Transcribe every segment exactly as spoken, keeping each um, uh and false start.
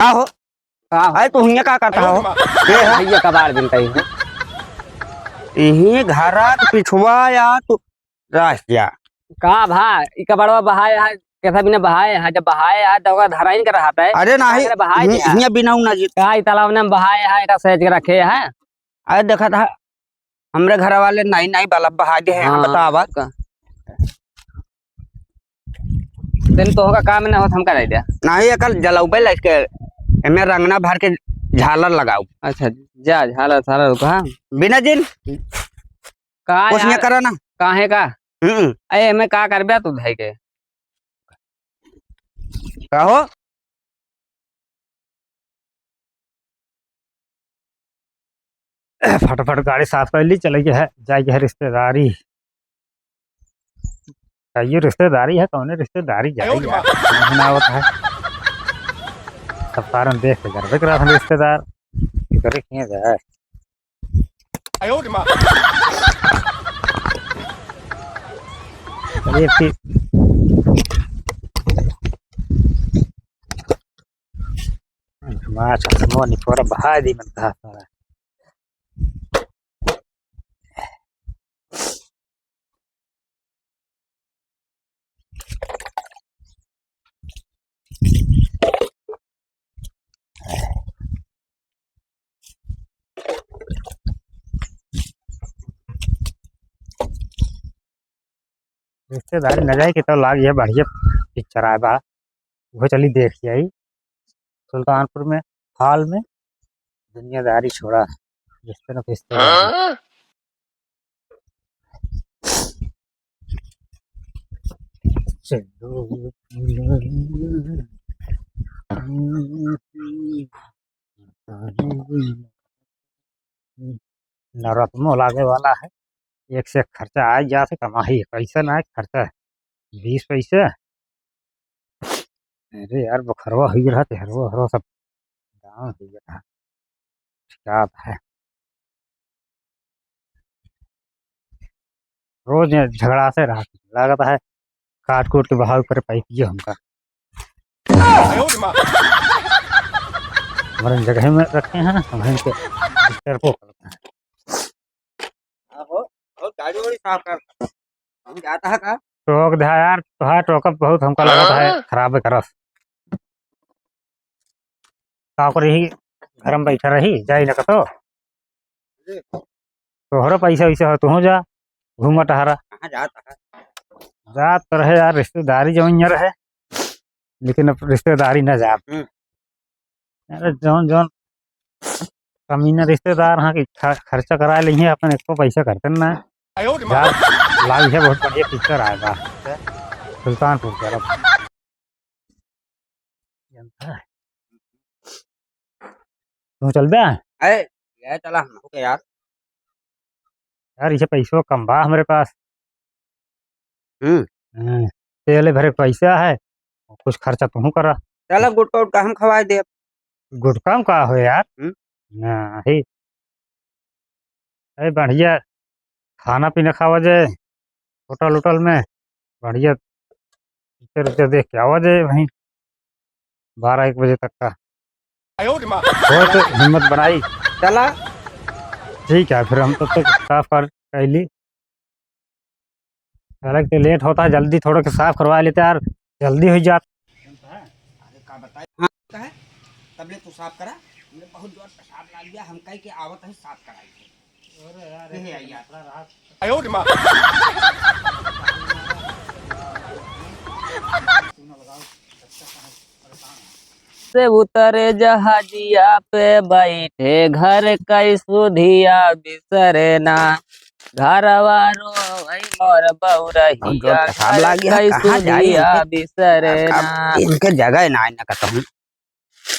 का हो? का हो? अरे, तू हियाँ का करता हो? ये है? भैया कबाड़ बिनता ही हो। यही घरा के पिछुआ या तू रास जा। का भा, ई कबाड़वा बहाए है, कैसा बिना बहाए है, जब बहाए है, तो ओकर धराइन के रहत है। अरे नाही, अरे बहाए हियाँ, दिया। हियाँ बिनाऊ ना जी। का ई तालाब में बहाए है, एका सहेज के रखे है? अरे देखा था, हमरे घर वाले नाई नाई बल्ब बहा दे हैं, हाँ। बतावा। का? दिन तो होगा काम ना होत, हमका दे दिया। नाही, एकर जलौबे लाइट के, एमे रंगना भर के झालर लगाऊ। अच्छा, जा झालर, झालर का। बिना जिन। का कुछ यार? नहीं करा ना। काहे का? हम्म। अरे, एमे का करबे तू धई के? का हो? फटाफट गाड़ी साफ कर ली, चले के है, जाए के है रिश्तेदारी। का ये रिश्तेदारी है, कौने रिश्तेदारी जाए यार, समझ ना आवत है। सब सारन देख के गर्वे करा था रिश्तेदार, करे किए जाए। अरे फिर मार चश्मा निपोरा बहा दी मन कहा सारा। रिश्तेदारी न जाए कि तो लाग ये बढ़िया पिक्चर आए बा, वो चली देख आई सुल्तानपुर में हॉल में। दुनियादारी छोड़ा, रिश्ते न रिश्ते। हाँ? चलो। नवरत्नो लागे वाला है, एक से एक खर्चा आ जात है, कमाई है, पैसा ना है, खर्चा है, बीस पैसा। अरे यार, बखरवा हुई रहा, तेहरवा हरवा सब गाँव हुई रहा, क्या है। रोज ये झगड़ा से रहा, लागत है काट कूट के बहाव करे पाई पिए हमका। हमारे जगह में रखे हैं, हम इनके डिस्टर्ब को करते हैं। हाँ हो, और गाड़ी वाड़ी साफ कर, हम जाता है का? टोक दे यार, तोहार टोकअप बहुत हमका लगत है हाँ? खराब करस। का करी, घर में बैठा रही, जाई ना कतो। जी। तोहरो पैसा वैसा हो, तू जा, घूमा टहरा। कहाँ जात है? जात तो रहे यार, रिश्तेदारी जौन यहाँ रहे, लेकिन अब रिश्तेदारी ना जात। हम्म। अरे जौन जौन कमीना रिश्तेदार हाँ कि ख-, खर्चा करा लेंगे, अपन एको पैसा करते ना। आयो रे माँ। यार, लाई है बहुत बढ़िया पिक्चर आएगा सुल्तानपुर की तरफ। जनता है। तू चल बे? अरे, ये चला हम, ओके यार। यार, ये पैसो कम बा हमरे पास। हम्म। हाँ, तेले भरे के पैसा है, कुछ खर्चा तू करा। चला, गुटका उटका हम खवाए दे। गुटका में का हो यार? हम्म। नहीं। अरे बढ़िया खाना पीना खावा जाए होटल उटल में, बढ़िया पिक्चर उक्चर देख के आवा जाए वहीं बारह एक बजे तक का। आयो रे माँ। हो तो हिम्मत बनाई। चला। ठीक है, फिर हम तब तक साफ कर कैली। हालांकि लेट होता है, जल्दी थोड़ा के साफ करवा लेते यार, जल्दी हो जात। अरे का बताए? हाँ, का है? तबले तू साफ करा, हमने बहुत जोर पेशाब ला लिया, हम कह के आवत है साफ कराई। अरे यार, ये है यार। आयो रे माँ। से उतरे जहाजिया पे बैठे, घर कई सुधिया बिसरे ना। घरवा रोवै मोर बउरहिया, हम जोर पेशाब घर लाग गया, कई कहाँ जाई सुधिया इनके? बिसरे अब ना। इनके जगह ना, ना कहता हूँ।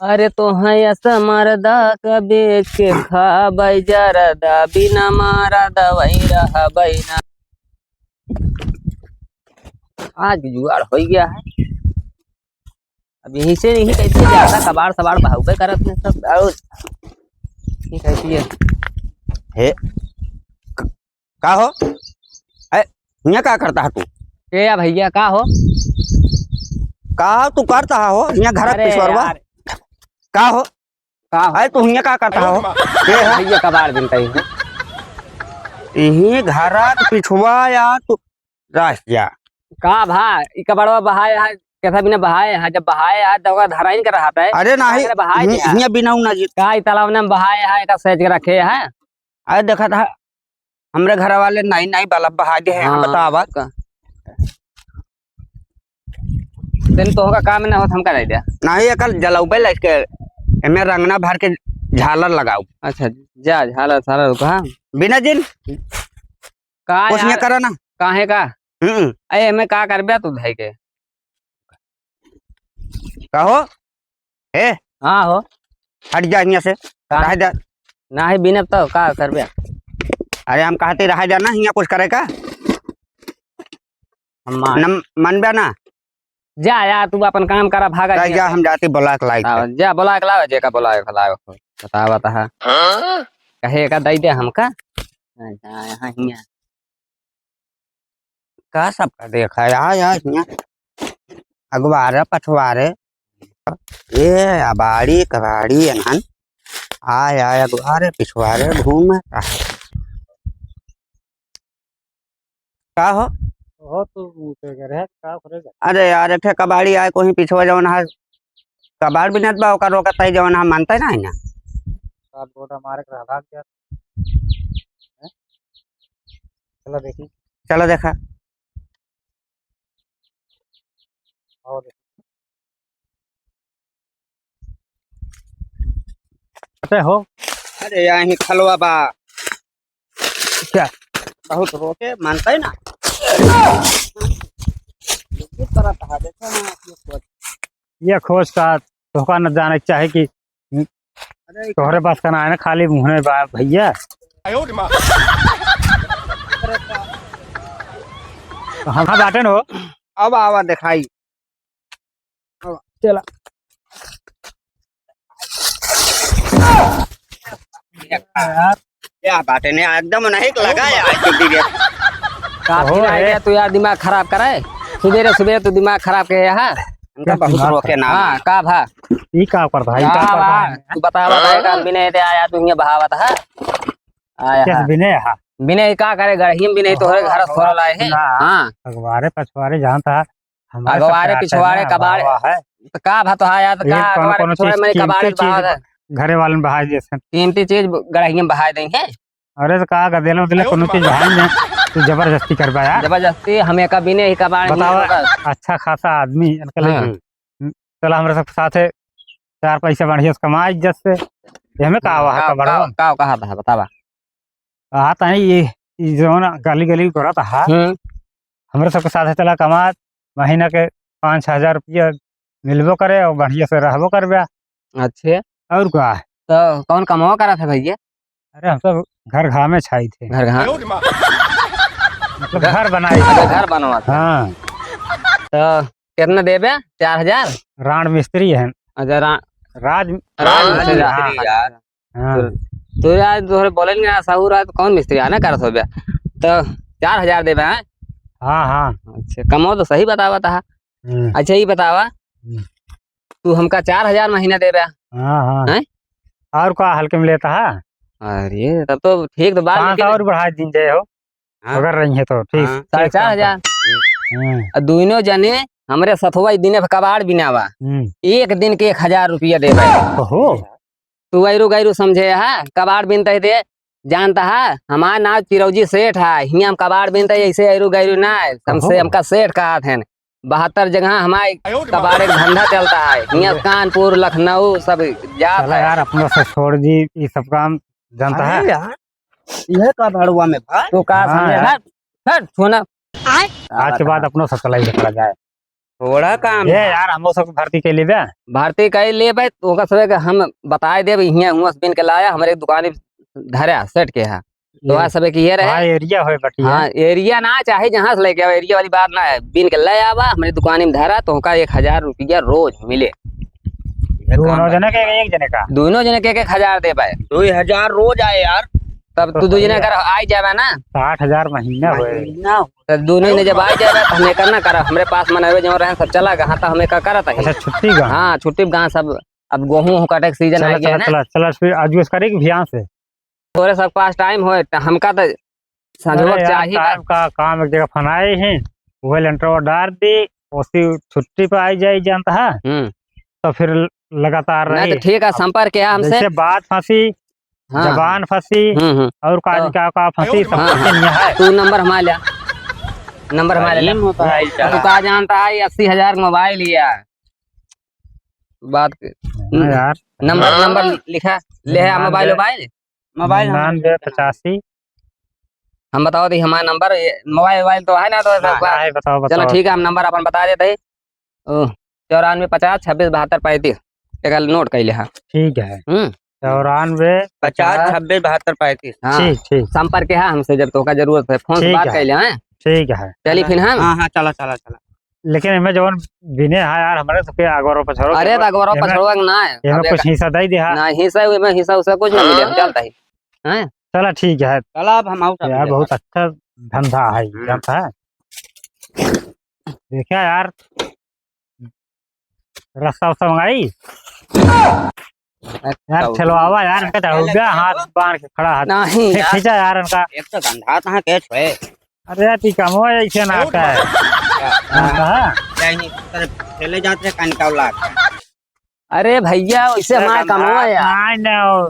अरे तोहैं अस मरदा का बेच के खाबै जरदा, बिना मारा दवाई रहबै ना। आज भी जुगाड़ हो गया है। अब यहीं से नहीं कहते ज्यादा कबाड़ सबाड़ बहावे करत हैं सब। और ये कहती है। हे, क-, का हो? ए, हियाँ का करता है तू? ए या भैया, का हो? का तू करता है हो? हियाँ घर अरे पिछुआरवा? यार। का हो? का हो? अरे, तू हियाँ का करता हो? ये है? भैया, कबाड़ बिनता ही हो। इही घरा के पिछुआ या तू रह जा। का भा, ई कबाड़वा बहाए है, कैसा बिना बहाए है? जब बहाए है, तो ओकरा धराइन के रहत है। अरे, नाही, अरे, बहाए हि-, दिया। हियाँ बिनाऊ ना जी। का ई तालाब में बहाए है, एका सहेज के रखे है? अरे, देखत है, हमरे घर वाले नाही, नाही, बल्ब बहा दे हैं, हाँ, बतावा। का? तेन तोहका काम ना होत, हमका दे दे। नाही, एकर जलौबे लाइट के, एमे रंगना भर के झालर लगाऊ। अच्छा, जा, झालर, झालर कहा। बिना जिन। का कुछ यार? नहीं करा ना। काहे का? हम्म। अरे, एमे का करबे तू धई के? का हो? ए? हाँ हो। हट जा हियाँ से। का? काहे जा? नाही बिनब तो का करबे? अरे हम कहते रहा जा ना, हियाँ कुछ करे का? हम मान- नम-, मनबे ना? जा यार, तू अपन काम करा, भागा जा, हियाँ जा, से। हम जाते बुला के लाई हाँ, के। जा बुला के लाओ, जेका बुला के लाओ। बतावा, बतावा। हाँ? कहे का दई दे हमका? हाँ, जा, यहाँ, हियाँ। का सबका देखा है? आ, आ, हियाँ। अगवारे, पछवारे। ए, अबाड़ी, कबाड़ी, अनहन। आय, आय, अगवारे, पिछवारे, घूम। का हो? हो, तू ऊँचे घर है, का करेगा? अरे यार, एक ठे कबाड़ी आए, कोई पिछवा जवन है, कबाड़ बिनत बा, ओकर रोकत है, जवन हम मानते ना है ना। सात गोटा मारे के रहा, भाग जा। हैं? चलो देखी। चलो देखा। और देखी। अरे हो। अरे, यहाँ खलवा बा। क्या? बहुत रोके, मानता है ना? ये तरह कहा, देखो ना, ये खोज। ये खोज का धोखा न जाने के चाहे कि अरे, तोहरे पास का ना है ना, खाली मुँह में बा भैया। तो हम हाँ बाटे न हो। अब आवा दिखाई। चला। यार, क्या बात है, नहीं, एकदम नहीं लगा यार, छुट्टी के। काफी हो ना रे। आइडिया तू यार दिमाग खराब करे। सुबेरे, सुबेरे तू दिमाग खराब के यहाँ। इनका क्या बहुत दिमाग रोके खराब? ना। हाँ, का भा? ई का करता है? ई का का करता भा? है? तू बता, बता, एक आदमी नहीं दे आया, तू ये बहावत है। आया क्या है। बिने हा? बिने का करे, गढ़ियम बिने तोहरे घर हाँ, थोड़ा लाए है। ना। हाँ। अगवारे पछवारे जानता है। हमारे सब अगवारे चाहते पिछवाड़े हैं, कबाड़े। हवा है। तो का भा तो हाँ यार, तो ये का कौनो, अगवारे कौनो पिछवाड़े चीज, में कीमती कबाड़े चीज बहा दे। घरे वाले में बहाई देते हैं। कीमती चीज गढ़िया में बहाई देंगे। अरे तो का गदेला उदेला कौनो चीज बहाई नहीं, तू जबरदस्ती करबा यार। जबरदस्ती हम एका बिने ही कबाड़ बतावा, नहीं होगा। अच्छा खासा आदमी, इनके लिए हाँ। चला हमरे सब साथे चार पैसा बढ़िया से कमा इज्जत से। ये हमें का हुआ है का, कबाड़वा? का, का कहा था बतावा। कहा था ये, ये जौन गली गली करत हा, हम्म। हमरे सबके साथे चला कमा, महीना के पाँच छह हजार रुपया मिलबो करे और बढ़िया से रहबो करबे। अच्छे। और का? तो कौन कमावा करत है भैया? अरे हम सब घर घामे छाई थे। घर घाम। मतलब घर बनाई अच्छा, थे। घर बनवा थे। हाँ। तो कितना देबे? चार हजार? रांड मिस्त्री है। अच्छा, रा-, राज, राज राज मिस्त्री, हाँ, मिस्त्री हाँ, यार। हाँ। तो, तो यार तोहरे बोले ना सहूर है तो कौन मिस्त्री आना करत हो बे? तो चार हजार देबे हैं? हाँ, हाँ। अच्छा, कमो तो सही बतावा था। हम्म। अच्छा, ये बतावा, हम्म। तू हमका चार हजार महीना देबे? हाँ, हाँ। हैं? और का हल्के में लेता है? अरे, तब तो ठीक तो बात, पाँच सौ लेकिन और बढ़ा दीन जाए हो। हाँ। अगर रही है तो, ठीक, हाँ। ठीक साढ़े चार हजार। काम कर। हम्म। और दोनों जने हमरे सथवा ई दिने कबाड़ बिनावा। हम्म। एक दिन के एक हजार रुपया देबे। ओहो। तू ऐरू गैरू समझे हा, कबाड़ बिनते थे, जानता हा, हमार नाम चिरौजी सेठ हा, हियाँ हम कबाड़ बिनते, ऐसे ऐरू गैरू ना है, हमसे, ओहो। हमका सेठ कहत हैं। बहत्तर जगह हमारे कबाड़े का धंधा चलता है, हियाँ कानपुर, लखनऊ सब जात है। यार, अपना से छोड़ दी, ये सब काम जानता है? अरे यार, यह का भाड़ुआ में भाई? तू का हाँ समझे यार। हट, हट, छोना। आज के बाद अपनो सब चलाई से पड़ा जाए। थोड़ा काम ये है। यार, हमो सब भर्ती के लिए बे। भर्ती के लिए बे, तो ओकर सबे के हम बताए देब, हियाँ हुआँ से बिन के लाया, हमरे दुकान धरा, सेट के है। तो ये आज सबे के ये रहे। हाँ, एरिया होए बटिया। हाँ, एरिया ना चाहे जहाँ से लेके आओ, एरिया वाली बात ना है। बिन के ले आवा, हमरे दुकान में धरा, तो ओका एक हजार रुपया रोज मिले। दोनों जने के, एक जने का? दोनों जने के एक एक हजार दे पाए। दो हजार रोज आए यार। तब तो तू दो जने कर आई जाबे ना। साठ हजार महीना होए। महीना। तो दोनों जने जब आई जाबे, तो हम एकर ना करब। हमरे पास मनवे जो रहे, सब चला गए, हाँ, तो हम एकर करत है। अच्छा, छुट्टी का? हाँ, छुट्टी का सब। अब गोहूँ वोहूँ काटे के सीजन चला, आ गया चला, है ना। चला, चला, फिर आज use करे कि भियान से? तोरे सब पास टाइम होए, त हमका त संझवा अरे के यार, चाही बा। टाइम का काम एक जगह फनाए हैं, वह लेंटर डार दी, ओसी छुट्टी पे आई जाई जानता है, हम्म। तो फिर ल-, लगातार नहीं रही। तो ठीक है, अब संपर्क किया हमसे। जैसे बात फंसी, हाँ, जबान हाँ। फंसी, हम्म, हम्म। और का तो का, का फंसी, सब हाँ, फंसी हाँ। नहीं है। तू नंबर हमारा लिया, नंबर हमारा लिया। होता है, तू का जानता है, अस्सी हजार का मोबाइल लिया। बात के हाँ यार। नंबर, नंबर लिखा, ले है, निन्यानवे, मोबाइल, मोबाइल? मोबाइल नंबर निन्यानवे पचासी। हम बताओ दी हमारा नंबर, ये मोबाइल, मोबाइल तो है ना, तो हाँ, ऐसा हाँ, है, बताओ, चलो बताओ। ठीक है, हम नंबर अपन बता देते हैं। ओ, चौरानवे पचास छब्बीस बहत्तर पैंतीस, एक नोट कर ले, हाँ। ठीक है। हम्म। चौरानवे पचास छब्बीस बहत्तर पैंतीस। हाँ। ठीक, ठीक। संपर्क है हमसे, जब तोका जरूरत है, फोन से ठीक बात है। कर ले, हैं? ठीक है। चली फिर हम। हाँ, हाँ, चला, चला, चला। लेकिन एमे जवन बिने है यार, हमरे सबके अगोरो पछोरो अरे, के तो अगोरो एमे, पछोरो के ना है। एमे अब कुछ एक हिस्सा दे दिया। ना, हिस्सा, एमे हिस्सा उस्सा कुछ ना मिले, हम चलता ही। हैं? चला, ठीक है। चला, अब हम आउट यार, बहुत अच्छा धंधा है, हम्म। जानता है? देखा यार, रस्सा उस्सा मंगाई? यार, तो ठेलवावा यार, इनका तो हो गया, हाथ बांध के खड़ा हाथ। नहीं खींच-, यार। खींचा यार इनका। एक तो धंधा कहाँ के छुए? अरे यार, ती कमवा ऐसे ना आता है। क्या? हाँ, हाँ। क्या ही, तेरे ठेले जाते हैं, कान का औलाद। अरे भैया, वैसे अरे हमारा धंधा कमवा यार। नहीं, नहीं, वो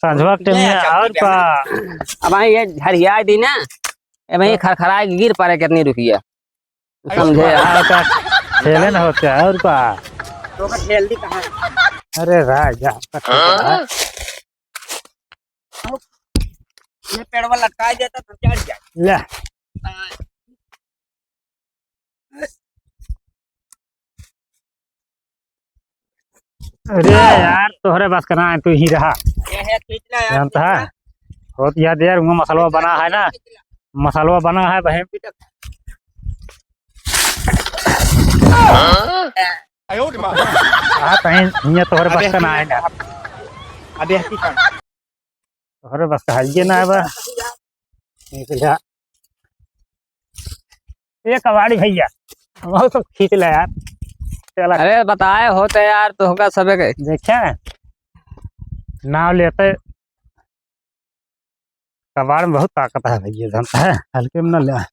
संझवा के ये टाइम में अच्छा और ठीक है। का? अब भाई, ये झरिया दी ना, ए भाई, तो खरखरा के गिर पड़े कितनी रुपया। समझे? हाँ, तो खेले न होते हैं, और का? तो का खेल दी कहाँ? अरे राजा, का खेल रहा है? ये पेड़वा लटकाए देता तो चढ़ जाए। ले। अरे यार, तोहरे बस का ना है, तू ही रहा। ये है, खींच ले यार, जानता है? खींच ले। बहुत याद यार, वो मसलवा बना है ना, मसलवा बना है बहन। हाँ, कहीं हियाँ तोहरे बस का ना है ना। अबे हकी का। तोहरे बस का है ये ना बा। निकल जा। ए कबाड़ी भैया, हम सब खींच ले यार। चला। अरे बताए होते यार, तोहका सबे के। देखे, नाव लेते, कबाड़ में बहुत ताकत है भैया, जानता है, हल्के में ना ले।